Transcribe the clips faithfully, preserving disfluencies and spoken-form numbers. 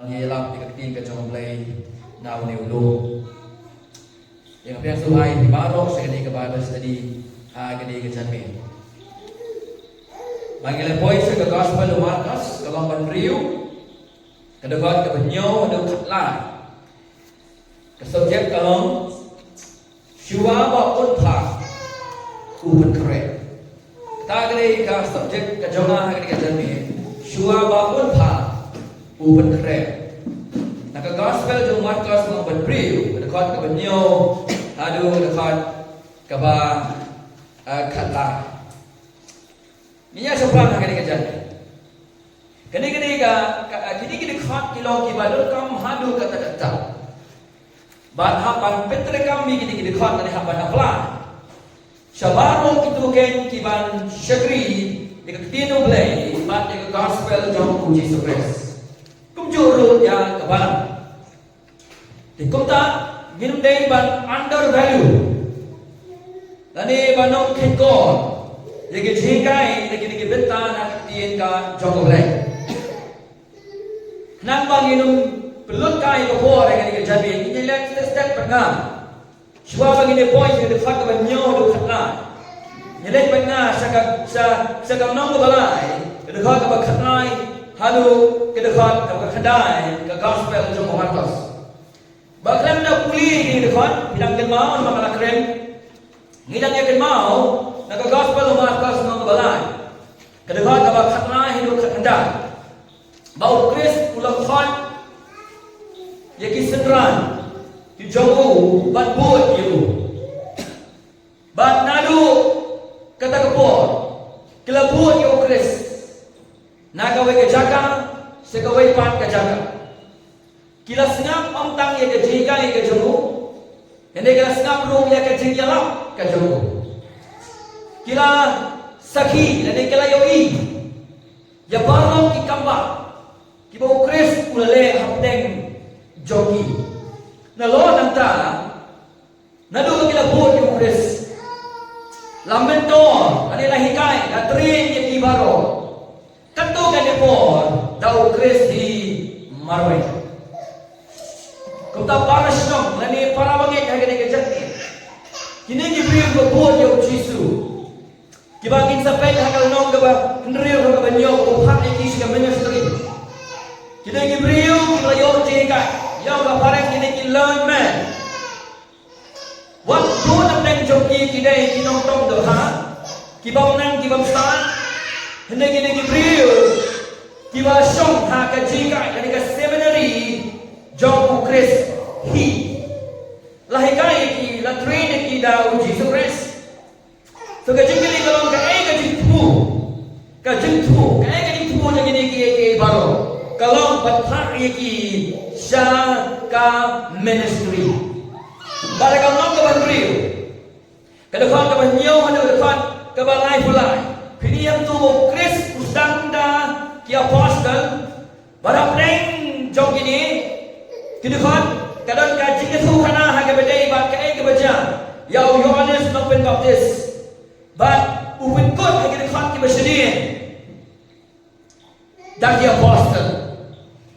Ngi lap ïa ka ktien ka jong U Blei na une u lum. Ïa nga pdiang sngewbha ïa phi baroh sha kane ka Bible study ha kane ka janmiet. Ba ngi la poi sha ka Gospel u Markos, ka lynnong ba hynriew, ka dkhot kaba hynñiew haduh khatlai. Ka subject ka long Shuwa ba un phah u pynkhreh. Kata ka dei ka subject ka jong nga ha kane ka janmiet. Shuwa ba un phah u pynkhreh. Na ka Gospel jong u Markos lynnong ba hynriew, ka dkhot kaba hynñiew haduh ka dkhot kaba, eh, khatlai. Ngi ïa shaphrang ha kane ka janmiet. Kane, kane ka, ka, kine ki dkhot ki long kiba donkam haduh katta katta. Bad hap ban pyntreikam ïa kine ki dkhot, lane hap ban apply sha baroh kito kiban shakri ïa ka ktien U Blei bad ïa ka Gospel jong U Jisu Khrist. Kumjuh ruh ïa ka balang. Te kumta ngim dei ban undervalue lane ban ym khein kor ïa ka jinghikai na kine ki bynta na ka ktien ka jong U Blei. Khnang ba ngin ym pynlut kai ka por ha kane ka janmiet, ngi leit step step bad nga. Shuwa ba ngin ïa poi sha ka dkhot kaba hynñiew haduh khatlai, ngi leit bad nga sha ka, sha, sha ka lynnong kaba lai, ka dkhot kaba khatlai haduh ka dkhot kaba khyndai, ka Gospel jong u Markos. Ba khlem da pule ïa kine ki dkhot, phi dang kynmaw, namar ka la kren, ngi dang ïa kynmaw na ka Gospel u Markos lynnong kaba lai, ka dkhot kaba khatlai haduh khatkhyndai. Ba U Khrist u la khot ïa ki synran ki jong u bad bud ïa u. Bad naduh kata ka por ki la bud ïa U Khrist na kawei ka jaka sha kawei pat ka jaka. Ki la sngap ym tang ïa ka jinghikai ka jong u, hynrei ki la sngap ruh ïa ka jingïalap ka jong u. Ki la sakhi lane ki la ïohi ïa baroh ki kambah kiba U Khrist u la leh hapdeng jong ki. Nalor nangta, naduh ba ki la bud ïa U Khrist, la mentor, lane la hikai, la train ïa ki baroh. Katto katne por da U Khrist hi marwei. Kumta para shnong lane para bangeit ha kane ka jaka, kine ki briew kiba bud ïa U Jisu, kiba ngin sa peit ha ka lynnong kaba hynriew, kaba hynñiew, kaba phah ïa ki sha ka ministry. Kine ki briew kiba la ïoh jinghikai, ïa ka phareng kine ki learned men. Wat bun hapdeng jong ki ki dei ki nongtong dohkha, ki bym nang ki bym sah, hynrei kine ki briew kiba shong ha ka jinghikai, kane ka seminary jong U Khrist hi. La hikai ïa ki, la train ïa ki da U Jisu Khrist. To ka jingkylli ka long kaei ka jingthmu, ka jingthmu, kaei ka jingthmu jong kine kiei kiei baroh? Ka long ban phah ïa ki sha ka ministry. Bad ha ka lynnong kaba hynriew, ka dkhot kaba hynñiew haduh ka dkhot kaba laiphew lai, phin ïohi kumto ba U Khrist u sdang da ki apostol. Bad hapdeng jong kine ki dkhot ka don ka jingïathuhkhana ha kaba ïadei bad kaei kaba jia ïa u Ïohannes Nongpynbaptis. Bad u pynkut ha ki dkhot kiba shadien da ki apostol.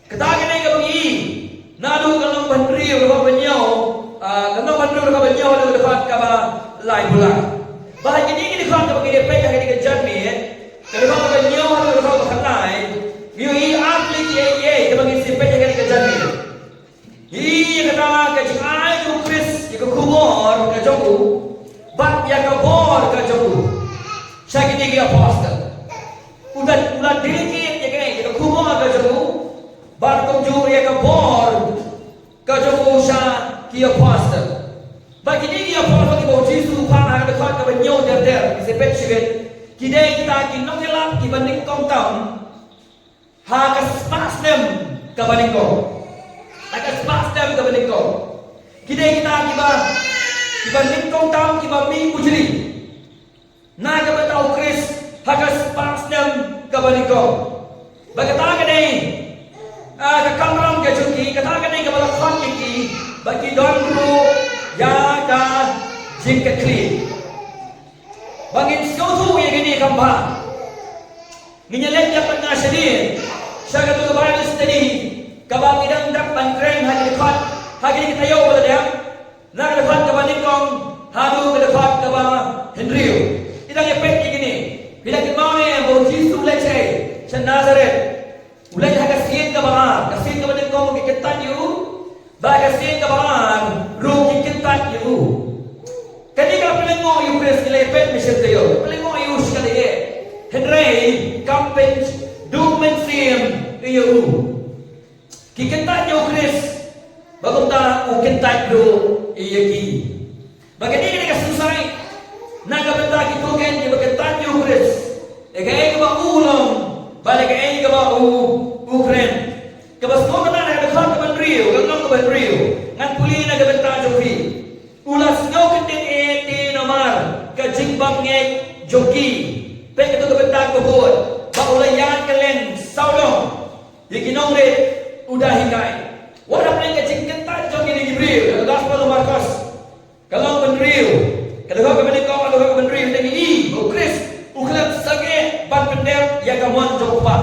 Kata ka dei kaba ngi ïohi naduh ka lynnong ba hynriew, ka dkhot ba hynñiew, ah, ka lynnong ba hynriew, ka dkhot ba hynñiew, ka dkhot kaba laiphew lai. Bad ha kine ki dkhot kaba ngi dei peit ha kane ka janmiet, ka dkhot kaba hynñiew haduh ka dkhot kaba khatlai, ngi ïohi ar tylli ki ei ei kaba ngi sa peit ha kane ka janmiet. Ngi ïohi ïa kata ka jingai jong U Khrist ïa ka khubor ka jong u bad ïa ka bor ka jong u sha kine ki apostol. U la, u la delegate ïa ka, ïa ka khubor ka jong u bad kumjuh ïa ka bor ka jong u sha ki apostol. Bad kine ki apostol kiba U Jisu u phah ha ka dkhot kaba hynñiew ter ter, ngi sa peit shibit, ki dei kita ki nongïalap kiba nyngkong tam ha ka spah snem kaba nyngkong. Ha ka spah snem kaba nyngkong. Ki dei kita kiba, kiba nyngkong tam, kiba mih pujli na ka bynta U Khrist ha ka spah snem kaba nyngkong. Bad kata ka dei, ah, ka kamram ka jong ki, kata ka dei kaba la khot ïa ki ba ki don ruh ïa ka jingkitkhlieh. Ba ngin sngewthuh ïa kine, kumba ngin ïa leit ïa pynngeit shadien sha katu ka Bible study kaba ngi Dang kren ha ki dkhot, ha kine ki taïew ba la dep, na ka dkhot kaba nyngkong haduh ka dkhot kaba hynriew. I dang ïa peit ïa kine. Phi dang kynmaw ne ba u Jisu u leit shaei? Sha Nasaret. U leit ha ka sien kaba ar, ka sien kaba nyngkong ki kyntait ïa u, bad ka sien kaba ar ruh ki kyntait ïa u. Kane ka pynlyngngoh ïa u Khrist, ngi la ïa peit mynsiem taïew, pynlyngngoh ïa u shikatdei. Hynrei kam pynduh mynsiem ïa u. Ki kyntait ïa u Khrist, bad kumta u kyntait ruh ïa ki. Bad kane ka dei ka synshar na ka bynta kito kiba kyntait ïa u Khrist, ïa kaei kaba u long bad ïa kaei kaba u, u kren. Kaba sngewtynnat, na ka dkhot kaba hynriew, ka lynnong kaba hynriew, ngan pule na ka bynta jong phi. U la sngewkyndit eh te namar ka jingbymngeit jong ki. Peit kato ka bynta kaba bud. Bad u la ïaid kylleng sawdong ïa ki nongrit u da hikai. Wat hapdeng ka jingkyntait jong kine ki briew, ka Gospel u Markos, ka lynnong kaba hynriew, ka dkhot kaba nyngkong, ka dkhot kaba hynriew, te ngi i ba u Khrist u khlem sangeh ban pyndep ïa ka mon jong u Kpa.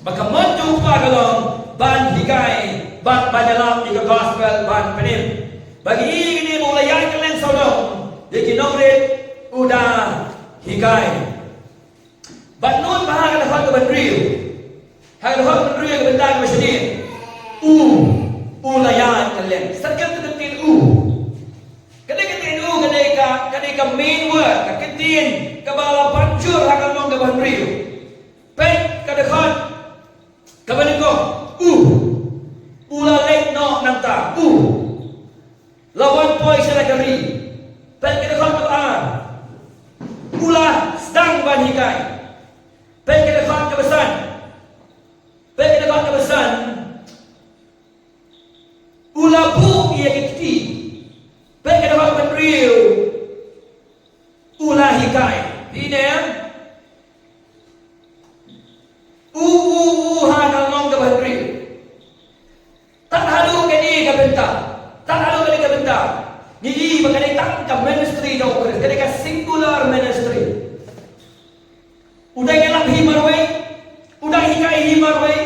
Ba ka mon jong u Kpa ka long ban hikai, ban, ban ïalap ïa ka Gospel, ban pynim. Ba ngi i kine ba u la ïaid kylleng sawdong ïa ki nongrit u da hikai. Bad nud ba ha ka dkhot kaba hynriew, ha ka dkhot kaba hynriew ka bynta kaba shane, u, u la ïaid kylleng. Sa kyntu ka ktien u. Ka dei ka ktien u, ka dei ka, ka dei ka main word, ka ktien kaba la ban jur ha ka lynnong kaba hynriew. Peit ka dkhot kaba nyngkong, u. U la leit noh nangta, u. La wan poi sha la ka ri. Peit ka dkhot kaba ar. U la sdang ban hikai. Peit ka dkhot kaba san. Peit ka dkhot kaba san. U la buh ïa ki kti. Peit ka dkhot kaba hynriew. U la hikai. Phi ïohi? U, u, u, ha ka lynnong kaba hynriew. Tad haduh kane ka bynta. Tad haduh kane ka bynta. Ngi i ba ka dei tang ka ministry jong u Khrist. Ka dei ka singular ministry. U dang ïalap hi marwei. U dang hikai hi marwei.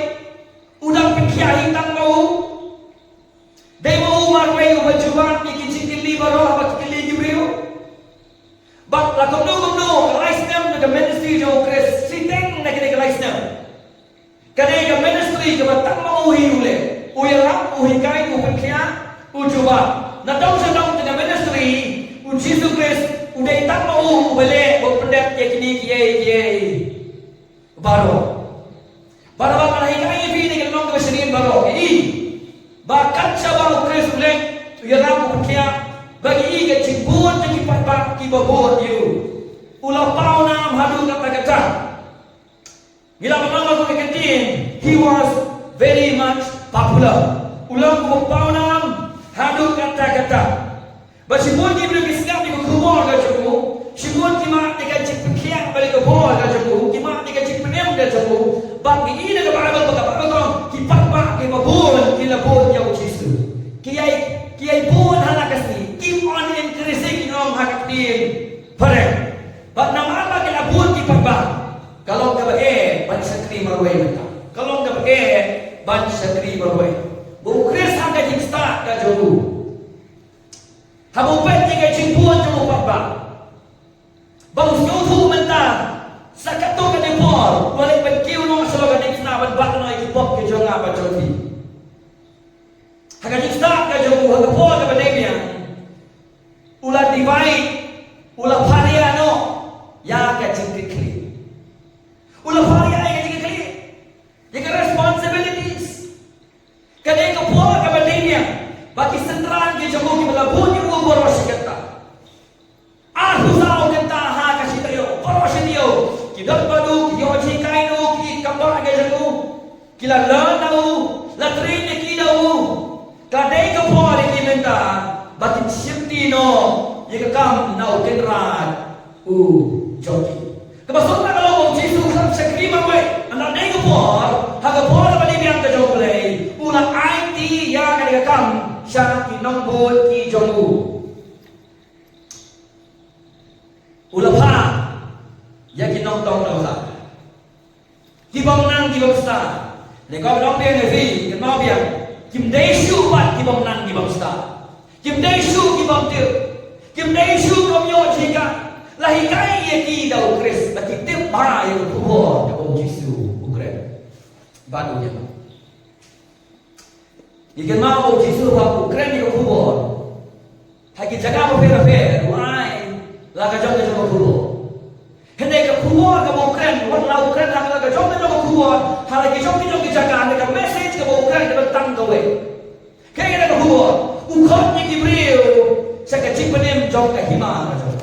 U dang pynkhiah hi tang ma u. Dei ma u marwei uba jubab ïa ki jingkylli baroh haba ki kylli ki briew. Bad la kumno kumno, ka lai snem na ka ministry jong u Khrist, shiteng na kane ka lai snem, ka dei ka ministry kaba tang ma u hi u leh. U ïalap, u hikai, u pynkhiah, u jubab. Nadong shadong jong ka ministry, u Jisu Khrist u dei tang ma u uba leh, uba pyndep ïa kine kiei kiei baroh. Bad haba ngi hikai ïa phi na ka lynnong kaba shane baroh, i ba kat shaba u Khrist u leit, u ïalap, u pynkhiah, ba ngi i ka jingbun jong ki paidbah kiba bun ïa u. U la pawnam haduh katta katta. Ngi la pynlong ba ka ktien, he was very much popular. U long uba pawnam haduh katta katta. Ba shibun ki briew ki sngap ïa ka khubor ka jong u, shibun ki mad ïa ka jingpynkhiah bad ïa ka bor ka jong u, ki mad ïa ka jingpynim ka jong u. Bad ngi i na ka Baibl ba ka Baibl ka ong, ki paidbah kiba bun ki la bud ïa u Jisu. Ki ïai, ki ïai bun ha la ka sngi, keep on increasing, ngi ong ha ka ktien phareng. Bad namar ba ki la bun ki paidbah, ka long kaba eh ban shakri marwei mynta. Ka long kaba eh ban shakri marwei. Ba u Khrist ha ka jingstad ka jong u, haba u peit ïa ka jingbun jong u paidbah, ba u sngewthuh mynta sa katto katne por u la leit ban kiew noh sha la ka diengphna ban bah noh ïa ki pop ki jong nga bad jong phi. Ha ka jingstad ka jong u, ha ka por kaba dei biang, u la divide, u la pharia noh ïa ka jingkitkhlieh. U la pharia ïa ka jingkitkhlieh, ïa ka responsibilities. Ka dei ka por kaba dei biang ba ki synran ki jong u kiba la bud ïa u baroh shi katta, arphew saw kynta ha ka shi taïew, baroh shi taïew ki don bad u, ki ïoh jinghikai na u, ki kam bah ki jong u, ki la leh na u, la train ïa ki da u. Ka dei ka por ïa ki mynta ba kin shimti noh ïa ka kam na u Kynrad u jong ki. Kaba suk na ka long ba u Jisu u khlem shakri marwei. Hynda dei ka por, ha ka por kaba dei biang ka jong U Blei, u la aiti ïa kane ka kam sha ki nongbud ki jong u. U la phah ïa ki nongtong dohkha, ki bym nang ki bym stad. Lei kaba ong biang ïa phi, kynmaw biang, Kim dei shuh pat ki bym nang ki bym stad. Kim dei shuh ki bym tip. Kim dei shuh ki bym ïoh jinghikai. La hikai ïa ki da u Khrist, la ki tip bha ïa ka khubor kaba u Jisu u kren bad u ïa. Ngi kynmaw ba u Jisu haba u kren ïa ka khubor ha ki jaka bapher bapher, u ai la ka jong ka jong ka khubor. Hynrei ka khubor kaba u kren, wat la u kren ha la ka jong ka jong ka khubor, ha la ki jong ki jong ki jaka, hynrei ka message kaba u kren ka don tang kawei. Kaei kata ka khubor? U khot ïa ki briew sha ka jingpynim jong ka hima ka jong u.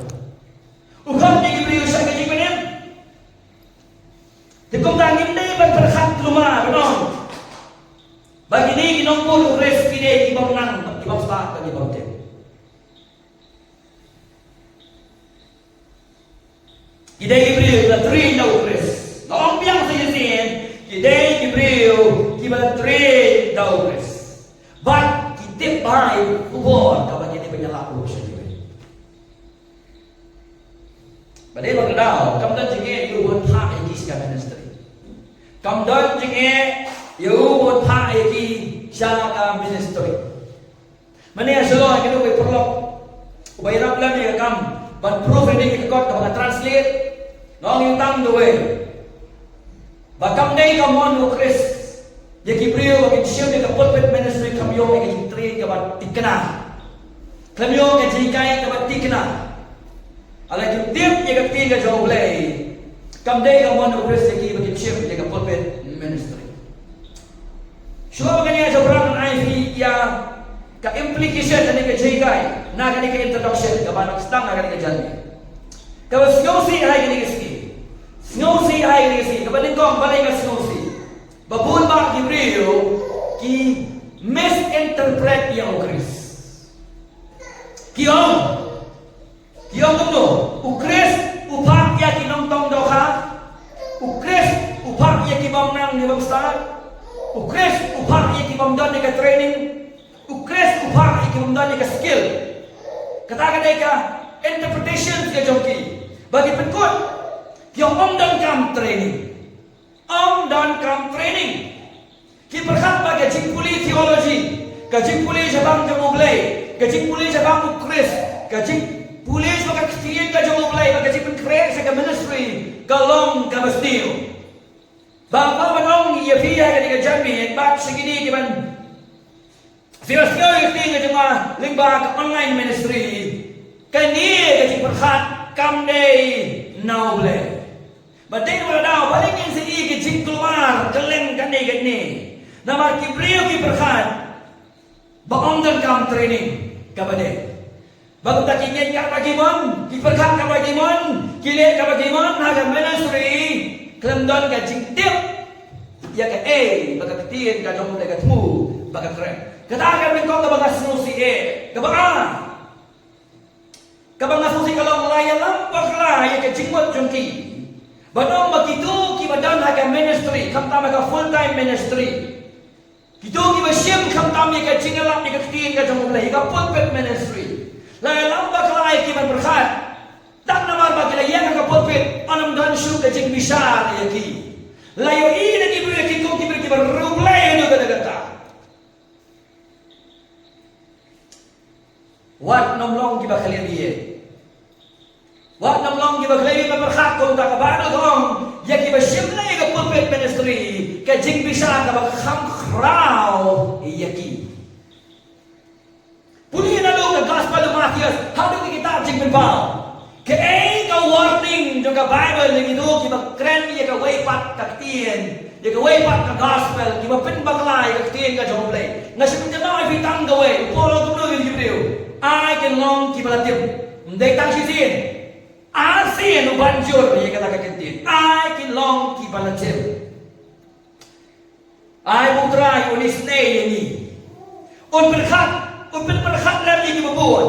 U khot ïa ki briew sha ka jingpynim. Te kumta ngim dei ban pyrkhat luma ban ong ba kine ki nongbuh u Khrist ki dei ki bym nang, ki bym stad, ki bym tip. Ki dei ki briew kiba la train da u Khrist. Nga ong biang sa shisien, ki dei ki briew kiba la train da u Khrist. Bad ki tip bha ïa ka khubor kaba ki dei ban ïalap ruh sha kiwei. Ba dei ba ka daw, kam don jingeh ïa u ban phah ïa ki sha ka ministry. Kam don jingeh ïa u ban phah ïa ki sha ka ministry. Mane ha Shillong, nga ïakynduh bad u paralok uba ïarap lem ïa ka kam ban proof reading ïa ka kot kaba nga translate. Nga ong ïa u tang kawei, ba kam dei ka mon u Khrist ïa ki briew ba kin shim ïa ka pulpit ministry, khlem ïoh ïa ka jingtrain kaba thikna, khlem ïoh ka jinghikai kaba thikna. Haba kim tip ïa ka ktien ka jong U Blei, kam dei ka mon u Khrist ïa ki ba kin shim ïa ka pulpit ministry. Shuwa ba ngan ïa jubran, ngan ai phi ïa ka implication na kane ka jinghikai, na kane ka introduction kaba nga sdang ha kane ka janmiet. Kaba sngewsih ha kane ka sngi, sngewsih ha kane ka sngi, kaba nyngkong, balei nga sngewsih? Ba bun bah ki briew ki misinterpret ïa u Khrist. Ki ong, ki ong kumno? U Khrist u phah ïa ki nongtong dohkha. U Khrist u phah ïa ki bym nang, ki bym stad. U Khrist u phah ïa ki bym don ïa ka training. U Khrist u phah ïa ki bym don ïa ka skill. Kata ka dei ka interpretation ka jong ki. Ba ki pynkut, ki ong ym donkam training. Ym donkam training. Ki pyrkhat ba ka jingpule theology, ka jingpule shaphang jong U Blei, ka jingpule shaphang u Khrist, ka jingpule shaphang ka ktien ka jong U Blei, bad ka jingpynkhreh sha ka ministry ka long kaba sniew. Ba nga kwah ban ong ïa phi ha kane ka janmiet bad sha kine kiban sngewsih ïa ka ktien ka jong nga lyngba ka online ministry, kane ka jingpyrkhat kam dei na U Blei. Ba dei na kata ka daw, balei ngin sa ïohi ka jingkulmar kylleng kane kane? Namar ki briew ki pyrkhat ba ym donkam training kaba dei. Ba kumta ki ngeit kaba ki mon, ki pyrkhat kaba ki mon, ki leh kaba ki mon ha ka ministry, khlem don ka jingtip ïa kaei ba ka ktien ka jong U Blei ka thmu ba ka kren. Kata ka nyngkong kaba nga sngewsih eh. Kaba ar, kaba nga sngewsih ka long, la ïalam bakla ïa ka jingmut jong ki ban ong ba kito kiba don ha ka ministry, khamtam ha ka full time ministry, kito kiba shim khamtam ïa ka jingïalap ïa ka ktien ka jong U Blei, ïa ka pulpit ministry, la ïalam bakla ïa ki ban pyrkhat, tang namar ba ki la ïeng ha ka pulpit, ym don shuh ka jingbishar ïa ki. La ïohi na ki briew ïa ki kum ki briew kiba riewblei haduh katta katta. Wat nym long kiba khlem ïeit. Wat nym long kiba khlem ïeit ban pyrkhat kumta, kaba nga ong ïa kiba shim lei ïa ka pulpit ministry, ka jingbishar kaba kham khraw ïa ki. Pule naduh ka Gospel u Mathaios haduh ki kitab Jingpynpaw. Kaei ka warning jong ka Baibl ïa kito kiba kren ïa kawei pat ka ktien, ïa kawei pat ka Gospel, kiba pynbakla ïa ka ktien ka jong U Blei? Nga shu pynkynmaw ïa phi tang kawei, u Paul u ong kumno ïa ki briew? Ai kin long kiba la tip. Ym dei tang shisien, arsien u ban jur ïa kata ka ktien. Ai kin long kiba la tip. Ai ba U Trai un isynei ïa ngi. Un pyrkhat, un pynpyrkhat lem ïa kiba bun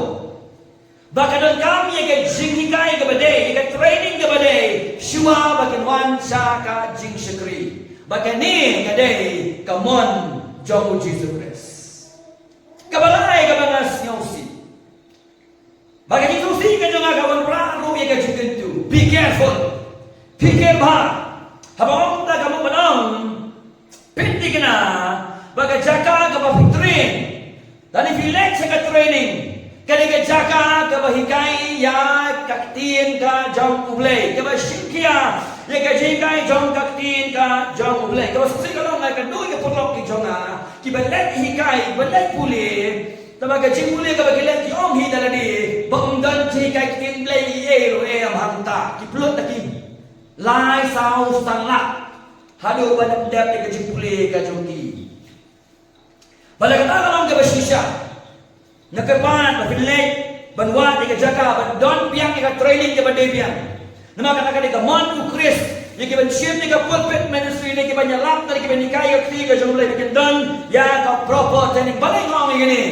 ba ka donkam ïa ka jinghikai kaba dei, ïa ka training kaba dei, shuwa ba kin wan sha ka jingshakri. Ba kane ka dei ka mon jong U Jisu Khrist. Kaba lai kaba nga sngewsih, ba ka jingsngewsih ka jong nga ka wanrah ruh ïa ka jingkyntu. Be careful. Pyrkhat bha. Haba ong ta ka mut ban ong, pynthikna ba ka jaka ka Ba phi train, lane phi leit sha ka training, ka dei ka jaka kaba hikai ïa ka ktien ka jong U Blei, kaba shim khia ïa ka jinghikai jong ka ktien ka jong U Blei, kaba shisha ka long ka dei ka paralok ki jong nga kiba leit hikai, ba leit pule. Tangba ka jingpule kaba ki leit ki ym hi da lade, ba ym don jinghikai ktien Blei ei ei ruh em hangta, ki pynlut da ki lai saw stang lak haduh ban ym dep ïa ka jingpule ka jong ki. Bad lada kata ka long kaba shisha, nga kyrpad ba phin leit ban wad ïa ka jaka ban don biang ïa ka training kaba dei biang. Namar kata ka dei ka mon U Khrist ïa kiban shim ïa ka pulpit ministry, ïa kiban ïalap, ïa kiban hikai ïa ka ktien ka jong U Blei, ba kin don ïa ka proper training. Balei nga ong ïa kane?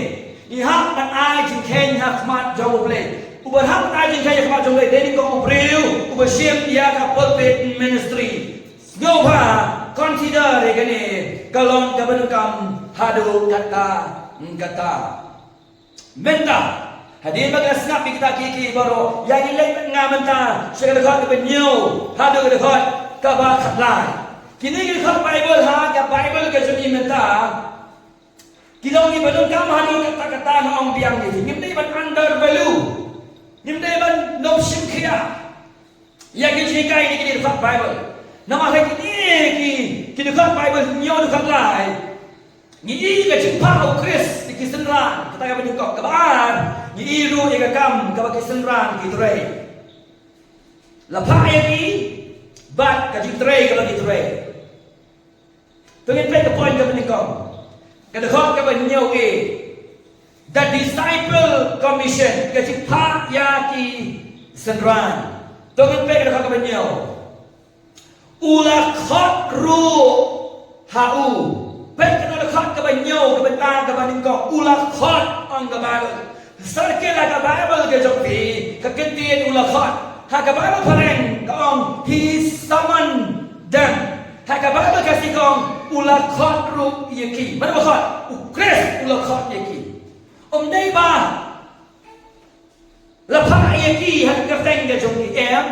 Ngi hap ban ai jingkheiñ ha khmat jong U Blei. Uba hap ban ai jingkheiñ ha khmat jong U Blei dei nyngkong u briew uba shim ïa ka pulpit ministry. Sngewbha consider ïa kane, ka long kaba donkam haduh katta katta. Mynta, hadien ba nga sngap ïa kita kiei kiei baroh, ïa ngi leit bad nga mynta sha ka dkhot kaba hynñiew haduh ka dkhot kaba khatlai. Kine ki dkhot Baibl ha ka Baibl ka jong ngi mynta ki long kiba donkam haduh katta katta, nga ong biang ïa phi. Ngim dei ban undervalue, ngim dei ban nym shim khia ïa ki jinghikai ki dkhot Baibl. Namar ha kine ki, ki dkhot Baibl hynñiew, dkhot lai, ngi i ka jingphah U Khrist ïa ki synran, kata kaba nyngkong. Kaba ar, ngi i ruh ïa ka kam kaba ki synran ki trei. La phah ïa ki bad ka jingtrei kaba ki trei. To ngin peit ka point kaba nyngkong, ka dkhot kaba hynñiew A, the disciple commission, ka jingphah ïa ki synran. To ngin peit ka dkhot kaba hynñiew, u la khot ruh ha u. Peit ka dkhot kaba hynñiew, ka bynta kaba nyngkong, u la khot, ong ka Baibl. Sa ka la ka Baibl ka jong phi, ka ktien u la khot, ha ka Baibl phareng ka ong he summoned them. Ha ka Baibl Khasi ka ong u la khot ruh ïa ki. Mano ba khot? U Khrist u la khot ïa ki. Ym dei ba la phah ïa ki ha ka kyrteng ka jong ki, em.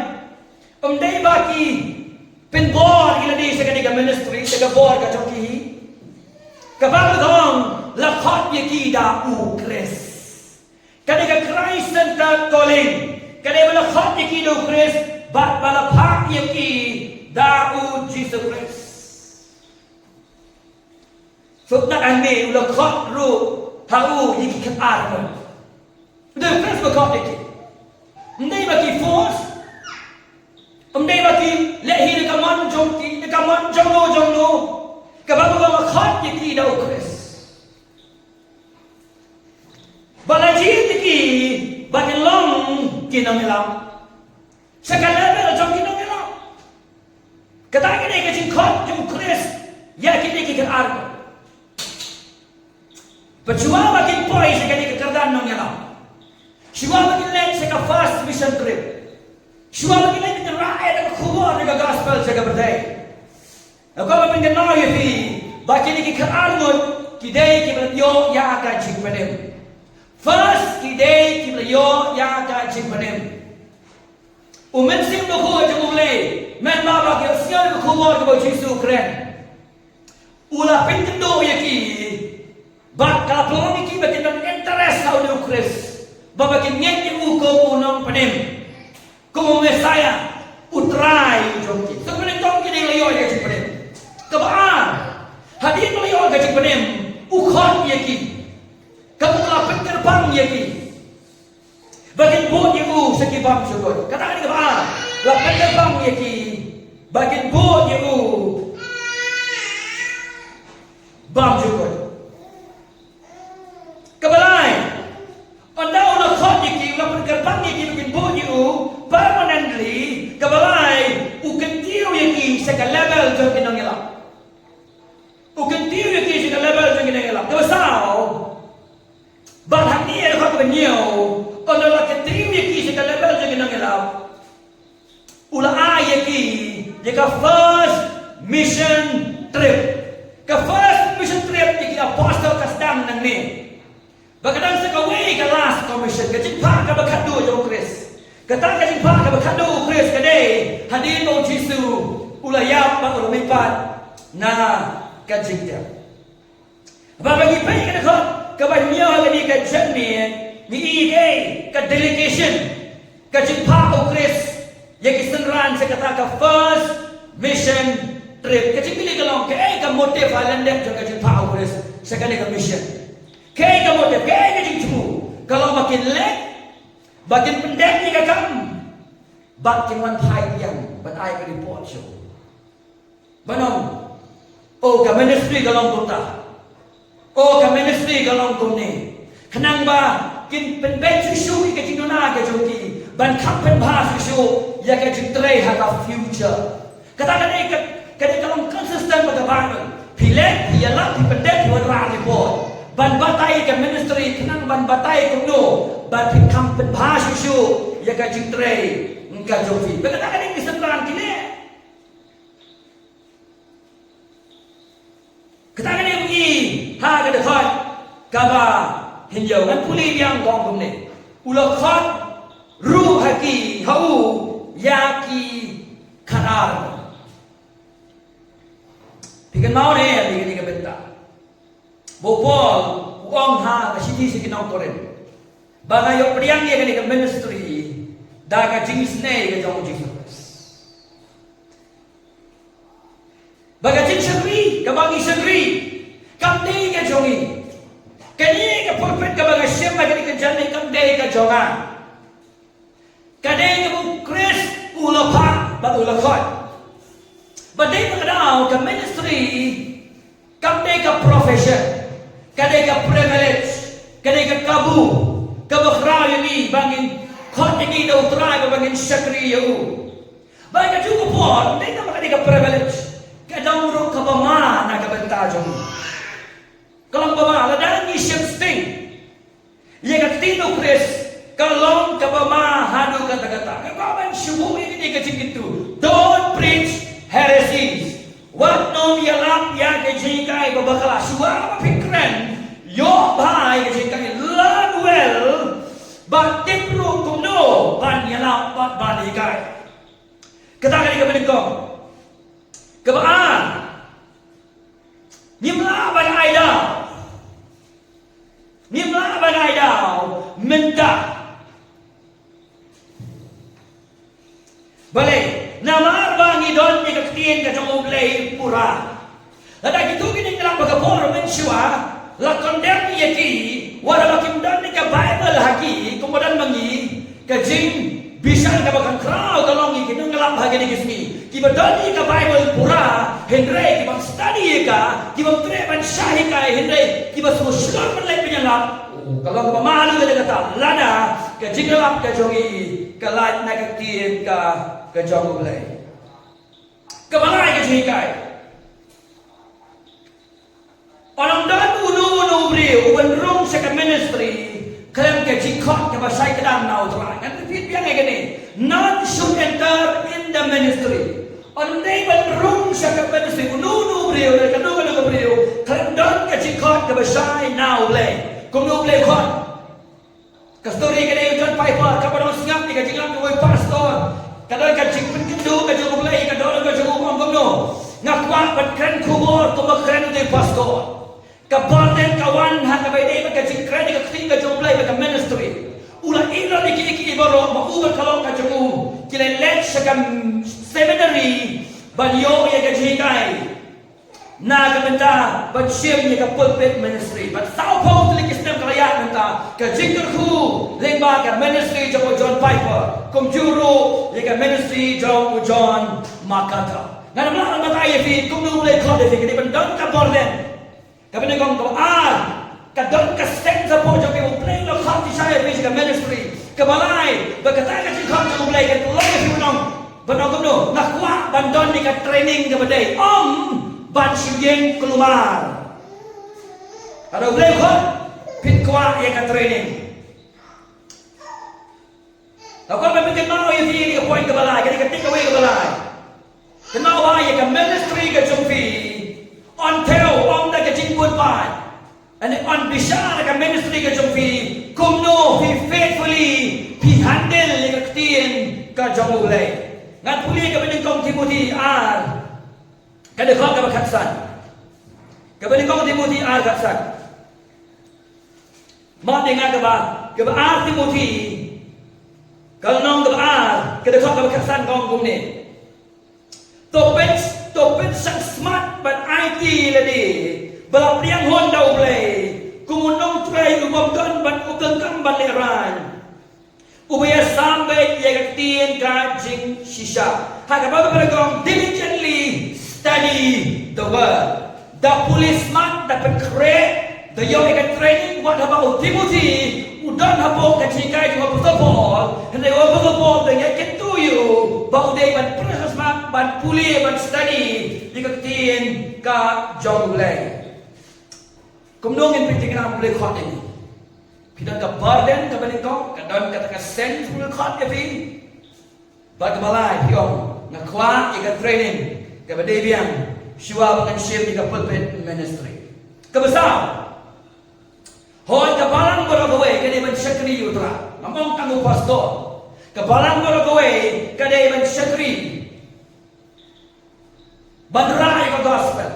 Ym dei ba ki pynbor ïa lade sha kane ka ministry, sha ka bor ka jong ki hi. Ka Baibl ka ong la khot ïa ki da U Khrist. Ka dei ka Christ-centered calling. Ka dei ba la khot ïa ki da U Khrist bad ba la phah ïa ki da U Jisu Khrist. Sngewthuh, hangne u la khot ruh ha u ïa ki khatar ngut. U dei U Khrist ba khot ïa ki. Ym dei ba ki force. Ym dei ba ki leh hi da ka mon jong ki, da ka mon jong no jong no. Kaba u la khot ïa ki da U Khrist. Ba la jied ïa ki ba kin long ki nongïalam. Sha ka level jong ki nongïalam. Kata ka dei ka jingkhot jong U Khrist ïa kine ki khatar. Bad shuwa ba kin poi sha kane ka kyrdan nongïalam, shuwa ba kin leit sha ka first mission trip, shuwa ba kin leit ban rah ïa ka khubor jong ka gospel sha ka pyrthei, nga kwah ban pynkynmaw ïa phi ba kine ki khatar ngut ki dei kiba la ïoh ïa ka jingpynim. First, ki dei kiba la ïoh ïa ka jingpynim. U Mynsiem Bakhuid jong U Blei, mynba ba ki ïohsngew ïa ka khubor kaba U Jisu u kren, u la pynkynduh ïa ki bad ka la pynlong ïa ki ba kin don interest ha une U Khrist, ba ba kin ngeit ïa u kum u Nongpynim, kum u Messaïah, u Trai jong ki. Te mynnyngkong ki dei la ïoh ïa ka jingpynim. Kaba ar, hadien ba la ïoh ïa ka jingpynim, u khot ïa ki, kaba u la pynkyrpang ïa ki ba kin bud ïa u sha ki bymjukut. Kata ka dei kaba ar, la pynkyrpang ïa ki ba kin bud ïa u bymjukut. Kaba lai, ynda u la khot ïa ki, u la pynkyrpang ïa ki ba kin bud ïa u permanently. Kaba lai, u kyntiew ïa ki sha ka level jong ki nongïalam. U kyntiew ïa ki sha ka level jong ki nongïalam. Kaba saw, bad hangne ha ka dkhot kaba hynñiew, ynda u la kyntiew ïa ki sha ka level jong ki nongïalam, u la ai ïa ki ïa ka first mission trip. Ka first mission trip ïa ki apostle ka sdang nangne. Ba ka dang sa kawei ka last commission, ka jingphah kaba khatduh jong U Khrist. Kata ka jingphah kaba khatduh U Khrist ka dei hadien ba U Jisu u la ïap bad u la mihpat na ka jingtep. Ba ba ngi peit ka dkhot kaba hynñiew ha kane ka jingmut, ngi i ka, ka delegation, ka jingphah u Khrist ïa ki synran sha kata ka first mission trip. Ka jingkylli ka long, kaei ka motive ha lyndet jong ka jingphah u Khrist sha kane ka mission? Kaei ka motive, kaei ka jingthmu? Ka long ba kin leh, ba kin pyndep ïa ka kam, ba kin wan phai biang ban ai ka report sha u. Ban ong, oh, ka ministry ka long kumta. Oh, ka ministry ka long kumne. Khnang ba kin pynbeit shuh shuh ïa ka jingduna ka jong ki, ban kham pynbha shuh shuh ïa ka jingtrei ha ka future. Kata ka dei ka, ka dei ka long consistent bad ka Bible. Phi leh, phi ïalap, phi pyndep, phi wanrah report ban batai ïa ka ministry, khnang ban batai kumno ban phin kham pynbha shuh shuh ïa ka jingtrei ka jong phi. Bad kata ka dei ki synran ki leh. Kata ka dei u i ha ka dkhot kaba hynñiew. Ngan pule biang, ka ong kumne: U la khot ruh ha ki, ha u, ïa ki khadar. Phi kynmaw ne ïa kane ka bynta ba u Paul u ong ha ka shithi sha ki nong Korinth, ba nga ïoh pdiang ïa kane ka ministry da ka jingisynei ka jong u Jisu Khrist. Ba ka jingshakri kaba ngi shakri kam dei ka jong ngi. Kane ka pulpit kaba nga shim ha kane ka janmiet kam dei ka jong nga. Ka dei kaba u Khrist u la phah bad u la khot. Ba dei ba ka dei ka ministry kam dei ka profession, ka dei ka privilege, ka dei ka kabu kaba khraw ïa ngi ba ngin khot ïa ngi da u Trai, ba ngin shakri ïa u. Ba ka juh ka por, dei tang ba ka dei ka privilege, ka don ruh kaba ma na ka bynta jong ngi. Ka long ba ma lada ngi shim sting ïa ka ktien u Khrist, ka long kaba ma haduh katta katta. Nga kwah ban shu buh ïa kane ka jingkyntu: Don't preach heresies. Wat nym ïalap ïa ka jinghikai ba bakla. Shuwa ba phi kren, ïoh bha ïa ka jinghikai, learn well, bad tip ruh kumno ban ïalap bad ban hikai. Kata ka dei kaba nyngkong. Kaba ar, ngim lah ban ai daw. Ngim lah ban ai daw mynta. Balei? Namar ba ngi don ïa ka ktien ka jong U Blei pura. Lada kito ki nongïalap ba ka por mynshuwa la condemn ïa ki, wat la ba kim don ïa ka Baibl ha ki, kumba don ma ngi, ka jingbishar kaba kham khraw ka long ïa ki nongïalap ha kine ki sngi kiba don ïa ka Baibl pura, hynrei ki bym study ïa ka, ki bym treh ban shah hikai, hynrei kiba sngewshlur ban leit ban ïalap. Oh, ka long kaba ma haduh katta katta lada ka jingïalap ka jong ngi ka lait na ka ktien ka, ka jong U Blei. Kaba lai, ka jinghikai. Ym don uno uno u briew uban rung sha ka ministry khlem ka jingkhot kaba shai kdar na U Trai. Ngan repeat biang ïa kane. None should enter in the ministry. Ym dei ban rung sha ka ministry uno uno u briew, lane kano kano ka briew, khlem don ka jingkhot kaba shai na U Blei. Kumno U Blei u khot? Ka story ka dei u John Piper, kaba don sngap ïa ka jinglap jong u pastor. Ka don ka jingpynkynduh ka jong U Blei, ka don ka jong u, ong kumno: Nga kwah ban kren khubor kumba kren u pastor. Ka burden ka wan ha kaba ïadei bad ka jingkren ïa ka ktien ka jong U Blei bad ka ministry. U la ïehnoh ïa ki, ïa ki baroh, ma u bad ka lok ka jong u ki la leit sha ka seminary ban ïoh ïa ka jinghikai na ka bynta ban shim ïa ka pulpit ministry. Bad sawphew tylli ki snem ka la ïaid mynta ka jingkyrkhu lyngba ka ministry jong u John Piper, kumjuh ruh ïa ka ministry jong u John MacArthur. Ngan ym lah ban batai ïa phi kumno U Blei u khot ïa phi, ka dei ban don ka burden. Kaba nyngkong. Kaba ar, ka don ka sense support jong U Blei, U Blei u khot ïa phi sha ka ministry. Kaba lai, ba kata ka jingkhot jong U Blei kan long ïa phi ban ong, ban ong kumno: Nga kwah ban don ïa ka training kaba dei, ym ban shu ïeng kulmar. Lada U Blei u khot, phin kwah ïa ka training. Nga kwah ban pynkynmaw ïa phi ïa ka point kaba lai, ka dei ka takeaway kaba lai. Kynmaw ba ïa ka ministry ka jong phi, yn thew ym da ka jingbun paid, hynrei yn bishar ïa ka ministry ka jong phi kumno phi faithfully phi handle ïa ka ktien ka jong U Blei. Ngan pule kaba nyngkong Timothy ar, ka dkhot kaba khatsan. Kaba nyngkong Timothy ar khatsan. Map ïa nga kaba, kaba ar Timothy, ka lynnong kaba ar, ka dkhot kaba khatsan ka ong kumne. To pyn, to pynshakhmat bad aiti lade ba la pdiang hun da U Blei kum u nongtrei u bym don ban u donkam ban lehraiñ, uba ïasam beit ïa ka ktien ka jingshisha. Ha kaba ka ong diligently study the word. Da pule smat, da pynkhreh, da ïoh ïa ka training. Wat haba u Timothy u don hapoh ka jinghikai jong u Apostol Paul, hynrei u Apostol Paul u da ïakyntu ïa u ba u dei ban pynshakhmat, ban pule, ban study ïa ka ktien ka jong U Blei. Kumno ngin pynjynjar ïa U Blei khot ïa ngi? Phi don ka burden kaba nyngkong, ka don kata ka sense U Blei khot ïa phi. Bad kaba lai phi ong, nga kwah ïa ka training kaba dei biang shuwa ba ngan shim ïa ka pulpit ministry. Kaba saw, hooid, ka balang baroh kawei ka dei ban shakri ïa U Trai. Ngam ong tang u pastor. Ka balang baroh kawei ka dei ban shakri, ban rah ïa ka gospel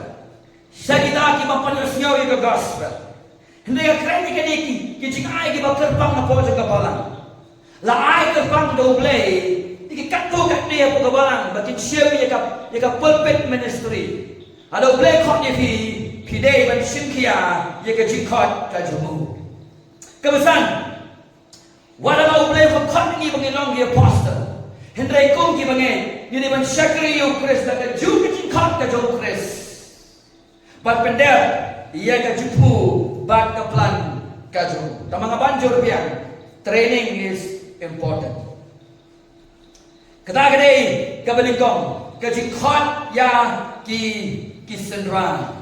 sha kita kiba pynïohsngew ïa ka gospel. Hynrei ka kren ïa kine ki, ki jingai kiba kyrpang hapoh jong ka balang. La ai kyrpang da U Blei ïa ki katto katne hapoh ka balang ba kin shim ïa ka, ïa ka pulpit ministry. Lada U Blei khot ïa phi, phi dei ban shim khia ïa ka jingkhot ka jong u. Kaba san, wat la U Blei u khot ngi ba ngin long ki apostle, hynrei kum kiba ngeit, ngi dei ban shakri ïa U Khrist da ka jong ka jingkhot ka jong U Khrist, ban pyndep ïa ka jingpynbeit bad ka plan ka jong u. Tangba nga ban jur biang, training is important. Kata ka dei kaba nyngkong, ka jingkhot ïa ki, ki synran.